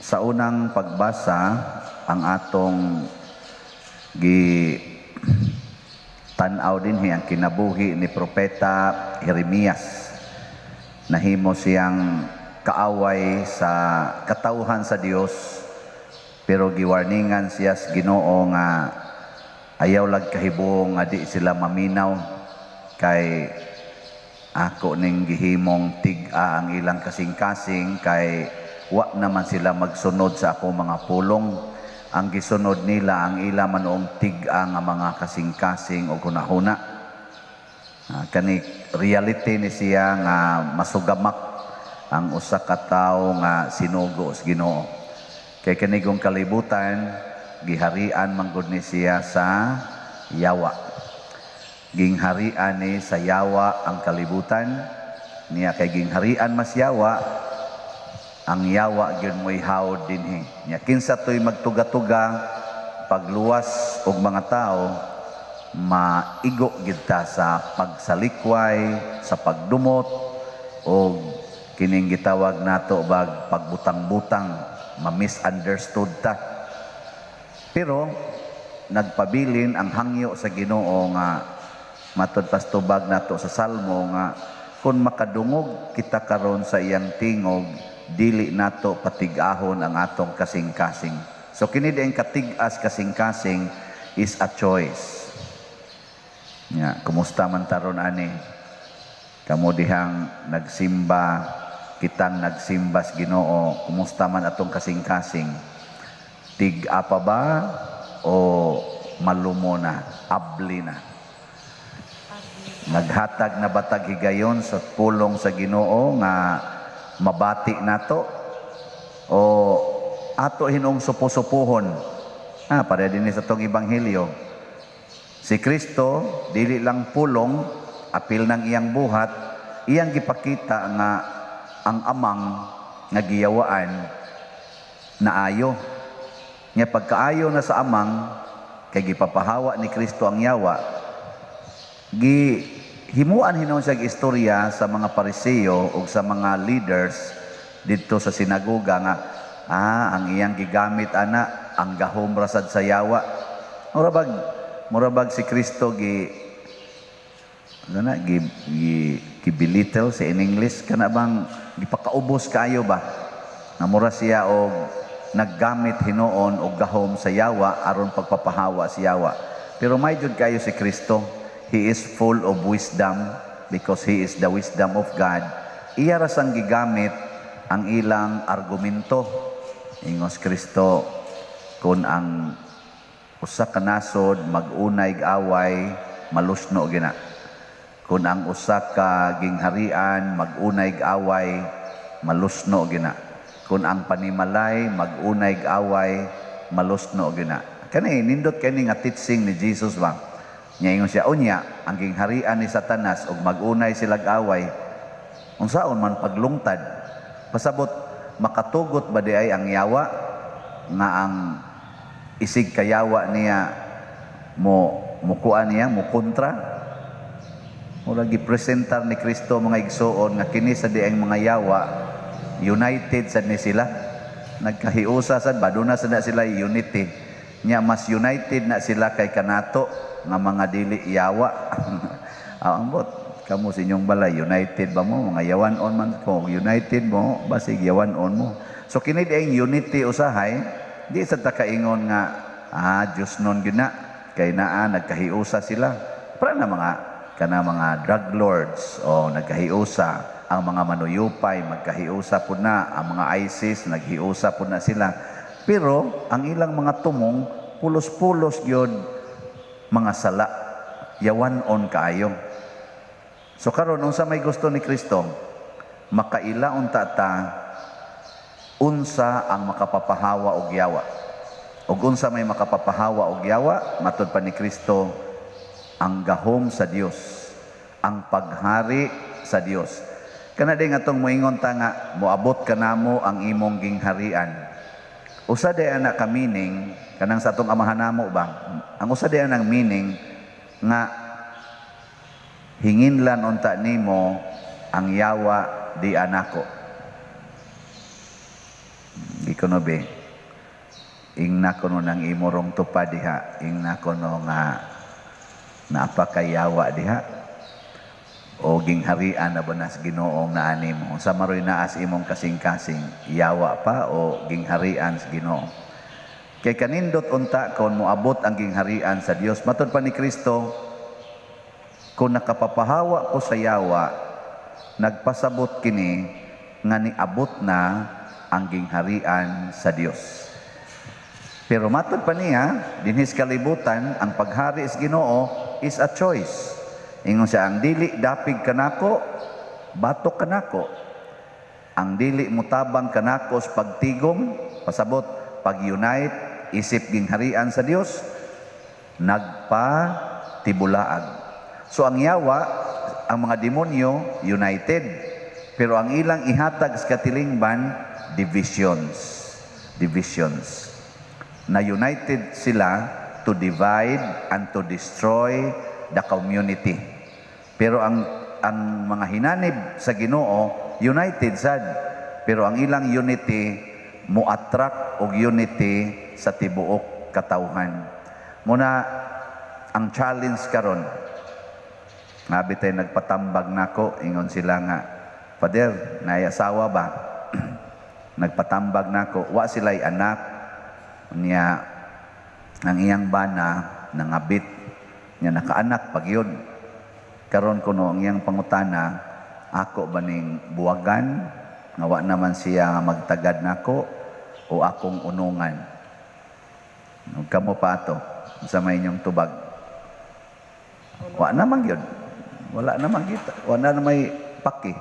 Sa unang pagbasa, ang atong gi tan-aw dinhi ang kinabuhi ni Propeta Jeremias. Nahimo siyang kaaway sa katawhan sa Dios, pero giwarningan siya sa Ginoo nga ayaw lag kahibuong nga di sila maminaw kay ako ning gihimong tig-a ang ilang kasing-kasing kay wa naman sila magsunod sa ako mga pulong. Ang gisunod nila ang ila manuong tig-a nga mga kasing-kasing o hunahuna. Kani reality ni siya nga masugamak ang usa ka tawo nga sinugo sa Ginoo. Kay kanigong kalibutan giharian man gud ni siya sa yawa. Gingharian ni sa yawa ang kalibutan niya kay gingharian mas yawa, ang yawa gyud mo'y hawd dinhi. Nya kinsa to'y magtuga-tuga pagluwas og mga tao, maigo gyud ta sa pagsalikway, sa pagdumot og kining gitawag nato bag pagbutang-butang, ma-misunderstood ta. Pero nagpabilin ang hangyo sa Ginoo nga matud pastubag nato sa Salmo nga kung makadungog kita karon sa iyang tingog, dili nato patig-ahon ang atong kasing-kasing. So kini ang katig-as kasing-kasing is a choice. Nya, kumusta man taron ani? Kamo dihang nagsimba, kitang nagsimba sa Ginoo, kumusta man atong kasing-kasing? Tig-a pa ba o malumo na, abli na? Naghatag na batag higayon sa pulong sa Ginoo nga mabati nato o ato hinong supo-supuhon? Para din sa tong ebanghelyo. Si Kristo dili lang pulong, apil ng iyang buhat, iyang gipakita nga ang amang nga giyawaan naayo. Nga pagkaayo na sa amang kay gipapahawa ni Kristo ang yawa, gi himuan hinuon siya istorya sa mga Pariseo ug sa mga leaders didto sa sinagoga nga ang iyang gigamit ana ang gahom ra sad sa yawa. Murabag si Kristo gi ano na gi, gi, gi belittle sa in English, kana bang gipakaubos kaayo ba nga mura siya og naggamit hinuon og gahom sa yawa aron pagpapahawa si yawa. Pero may jud kayo si Kristo, he is full of wisdom because he is the wisdom of God. Iya ra sang gigamit ang ilang argumento. Ingos Kristo, kung ang usa ka nasod mag-unay away, malusno gina. Kung ang usa ka gingharian mag-unay away, malusno gina. Kung ang panimalay mag-unay away, malusno gina. Kani nindot kani nga teaching ni Jesus ba? Nya ingon siya, unya ang gingharian ni Satanas ug mag-unay silag away, unsaon man paglungtad? Pasabot, makatugot ba di ay ang yawa nga ang isig kayawa niya mo mukuan niya mo kontra? Mura gipresentar ni Kristo, mga igsuon, nga kini sa diang mga yawa united sad ni sila, nagkahiusa sad ba, duna sad na sila unity. Nya mas united na sila kay kanato nga mga dili yawa. Ambot kamo sa inyong balay, united ba mo? Mga yawan-on man ko, united mo, basig yawan-on mo. So kini diang unity usahay di sa ta kaingon nga Diyos nun gina kay naa nagkahiusa sila. Para na mga kana mga drug lords o nagkahiusa, ang mga manuyupay magkahiusa pud na, ang mga ISIS naghiusa pud na sila, pero ang ilang mga tumong pulos-pulos gyud mga sala, yawan-on kaayo. So karon, unsa may gusto ni Kristo? Makaila unta ta unsa ang makapapahawa og yawa. Ug unsa may makapapahawa og yawa? Matud pa ni Kristo, ang gahom sa Dios, ang paghari sa Dios. Kana din atong moingon ta nga moabot kanamo ang imong gingharian. Usa day ana ka meaning kanang sa atong Amahan namo ba? Ang usa day anang meaning nga hinginlan unta nimo ang yawa di anako. Di kuno be, ingna kuno ng imorong tupa diha, ingna kuno nga naapakayawa diha, o gingharian na ba nas Ginoong naani mo? Sa maroy naas imong kasing-kasing, yawa pa o gingharian sa Ginoo? Kay kanindot unta kon moabot ang gingharian sa Dios. Matod pa ni Kristo, kung nakapapahawa ko sa yawa, nagpasabot kini nga niabot na ang gingharian sa Dios. Pero matod pa niya, dinhis kalibutan, ang paghari sa Ginoo is a choice. Ingon siya, ang dili dapig kanako, batok kanako. Ang dili mutabang kanako sa pagtigom, pasabot, pag-unite, isip gingharian sa Dios, nagpa tibulaag. So ang yawa, ang mga demonyo, united. Pero ang ilang ihatag sa katilingban, divisions. Divisions. Na united sila to divide and to destroy the community. Pero ang mga hinanib sa Ginoo, united sad. Pero ang ilang unity mo attract og unity sa tibuok katawhan. Muna ang challenge karon, ngabi tayo nagpatambag nako, ingon sila nga, "Father, naay asawa ba?" Nagpatambag nako, wa sila'y anak, niya ang iyang bana nangabit, niya nakaanak pag yun. Karon kuno ang iyang pangutana, ako ba ning buwagan, nga wa naman siya nga magtagad nako, o akong unungan? Kamo pa ato, sa may inyong tubag. Wa naman yun. Wala naman kita. Wala na may paki.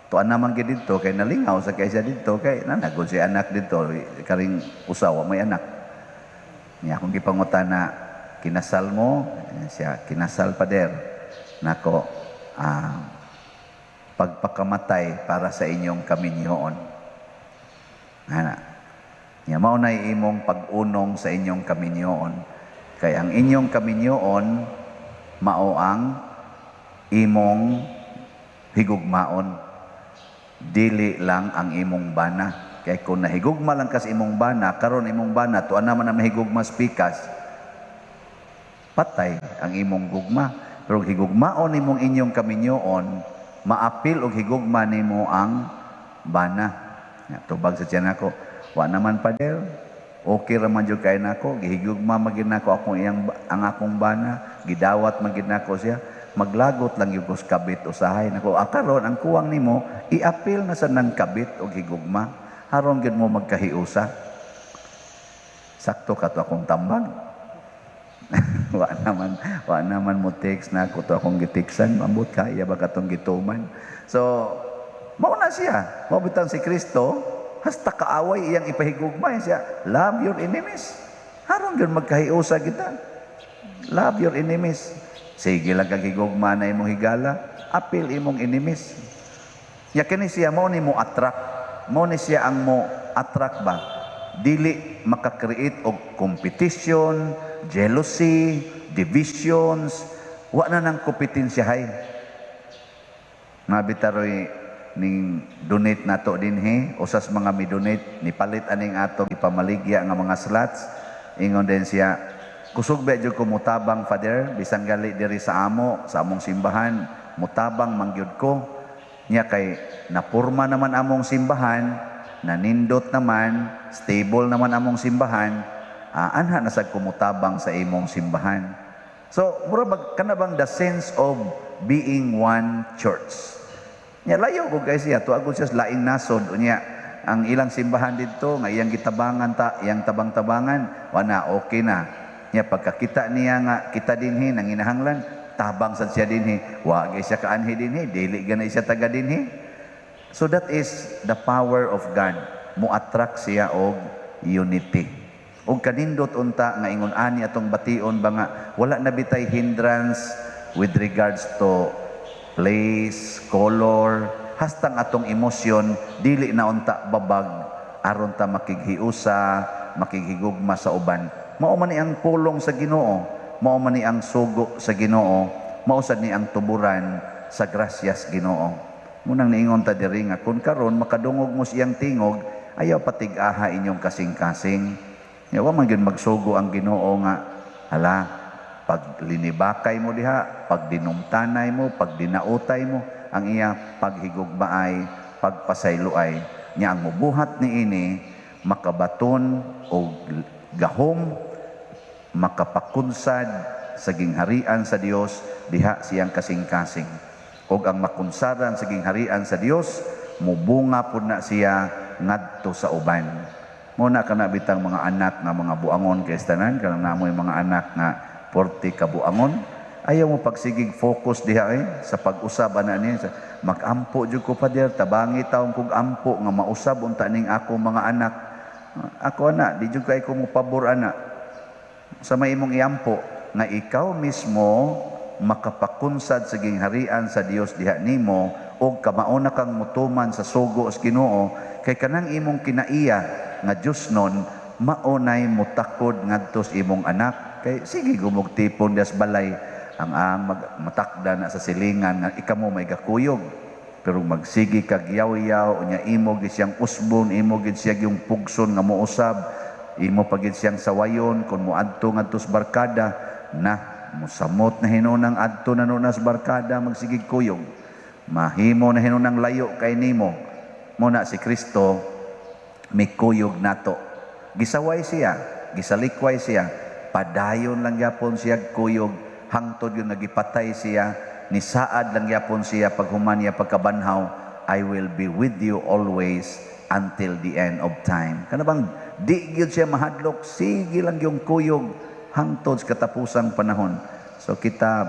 Tuan naman gyud dito kay nalingaw sa kay siya dito kay nanagod si anak dito karing usawa may anak. Niya akong gipangutana, "Kinasal mo?" Eh, siya, "Kinasal, Pader." Nako, pagpakamatay para sa inyong kaminyoon. Ana. Nya mao na imong pag-unong sa inyong kaminyoon. Kay ang inyong kaminyoon mao ang imong higugmaon. Dili lang ang imong bana. Kay kung nahigugma lang kas imong bana, karon imong bana tuan naman na mahigugma sa pikas, patay ang imong gugma. Pero higugmaon nimong inyong kaminyoon, maapil og higugma nimo ang bana. Ya, tubag sa tiyan ako, "Wa naman, Pader. Okay ra man jud kay nako, gihigugma man gid nako akong iyang ang akong bana, gidawat man gid nako siya. Maglagot lang gyud ko sa kabit usahay nako." Ah, karon ang kuwang nimo, iapil na sa nang kabit og higugma. Aron gyud mo magkahiusa. Sakto ka to akong tambag. Wa naman mo text na ako to akong gitiksan, ambot kaya ba katong gituman. So mao na siya. Mao bitang si Kristo hasta kaaway iyang ipahigugma siya. "Love your enemies." Aron gyud magkahiusa kita. Love your enemies. Sige lang kag higugma na imong higala, apil imong enemies. Ya kini siya mo ni mo attract. Mo ni siya ang mo attract ba? Dili maka-create og competition, jealousy, divisions, wa na nang kompetensyahay. Mabitaroy ning donate nato dinhi, usas mga mi-donate ni palit aning ato ipamaligya nga mga slots. Ingon din siya, "Kusog ba jud ko mutabang, Father, bisan gali diri sa amo, sa among simbahan, mutabang mangyud ko niya kay napurma naman among simbahan, nanindot naman, stable naman among simbahan, anha na sad ko mutabang sa imong simbahan." So mura bag kana bang the sense of being one church. Nya layo ko kay siya, tuag ko siya sa laing nasod, unya ang ilang simbahan didto nga iyang gitabangan ta, iyang tabang-tabangan, wana okay na. Nya pagkakita niya nga kita dinhi nanginahanglan, tabang sad siya dinhi, wa gyud siya kaanhi dinhi, dili gani siya taga dinhi. So that is the power of God. Mo attract siya og unity. Og kanindot unta nga ingon ani atong bation ba nga wala na bitay hindrance with regards to place, color, hastang atong emosyon dili na unta babag aron ta makighiusa, makighigugma sa uban. Mao man ni ang pulong sa Ginoo, mao man ni ang sugo sa Ginoo, mao sad ni ang tuburan sa grasyas Ginoo. Munang niingon ta diri nga kung karon makadungog mo siyang tingog, Ayaw patig-aha inyong kasing-kasing. Ya, wa man gyud magsugo ang Ginoo nga hala pag linibakay mo diha, pag dinumtanay mo, pag dinautay mo, ang iya paghigugmaay, pagpasayloay. Nya ang mubuhat niini makabaton og gahom, makapakunsad sa gingharian sa Dios diha siyang kasing-kasing. Og ang makunsaran sa gingharian sa Dios, mubunga pud na siya ngadto sa uban. Mo na kana bitang mga anak nga mga buangon kay tanan, kanang namoy mga anak nga porte kabuangon, ayaw mo pagsigig focus diha eh, sa pag-usab ana niya. Mag-ampo jud ko, Father, tabangi taong kog ampo nga mausab unta ning ako mga anak. Ako ana, di jud kay ko mo pabor ana. Sa may imong iampo nga ikaw mismo makapakunsad sa gingharian sa Dios diha nimo og kamao na kang mutuman sa sugo sa Ginoo, kay kanang imong kinaiya nga Dios nun maunay mutakod ngadto sa imong anak, kay sige gumugtipon dias balay ang mag, matakda na sa silingan nga ikamo may gakuyog, pero magsige kag yaw-yaw unya imo gid siyang usbon, imo gid siya yung pugson nga mousab, imo pa gid siyang sawayon kung moadto ngadto sa barkada na musamot na hinunang adto na nuna sa barkada, magsigig kuyog, mahimo na hinunang layo kay nimo. Mo na si Kristo mikuyog nato. Gisaway siya, gisalikway siya, padayon lang gyapon siya kuyog hangtod yung nagipatay siya. Nisaad lang gyapon siya paghuman niya pagkabanhaw, "I will be with you always until the end of time." Kana bang di gyud siya mahadlok, sige lang yung kuyog hangtod sa katapusang panahon. So kita,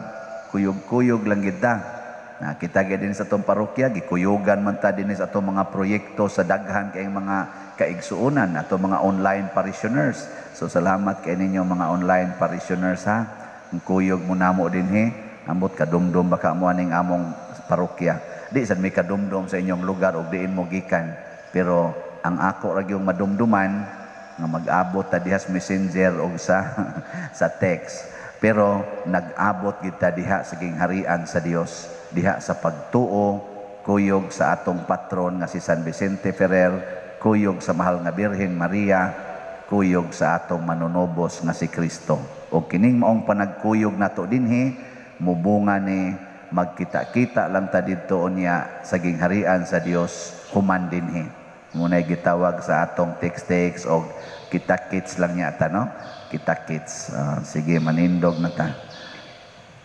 kuyog-kuyog lang gid ta. Na kita gyud din sa atong parokya, gikuyugan man ta din sa atong mga proyekto sa daghan kay mga kaigsuonan, ato mga online parishioners. So salamat kay ninyo, mga online parishioners, ha. Ang kuyog mo namo dinhi, ambot kadumdum baka mo aning among parokya. Di sad may kadumdum sa inyong lugar og diin mo gikan. Pero ang ako ra gyung madumduman nga mag-abot ta diha sa Messenger og sa text. Pero nag-abot kita diha sa gingharian sa Dios, diha sa pagtuo, kuyog sa atong patron nga si San Vicente Ferrer, kuyog sa mahal nga Birhen Maria, kuyog sa atong manunubos nga si Kristo. O kining maong panagkuyog nato dinhi, mubunga ni magkita-kita lang ta didto unya sa gingharian sa Dios human dinhi. Muna'y gitawag sa atong text-text og kita-kits lang niya ta, no? Kita-kits. Ah, sige, manindog na ta.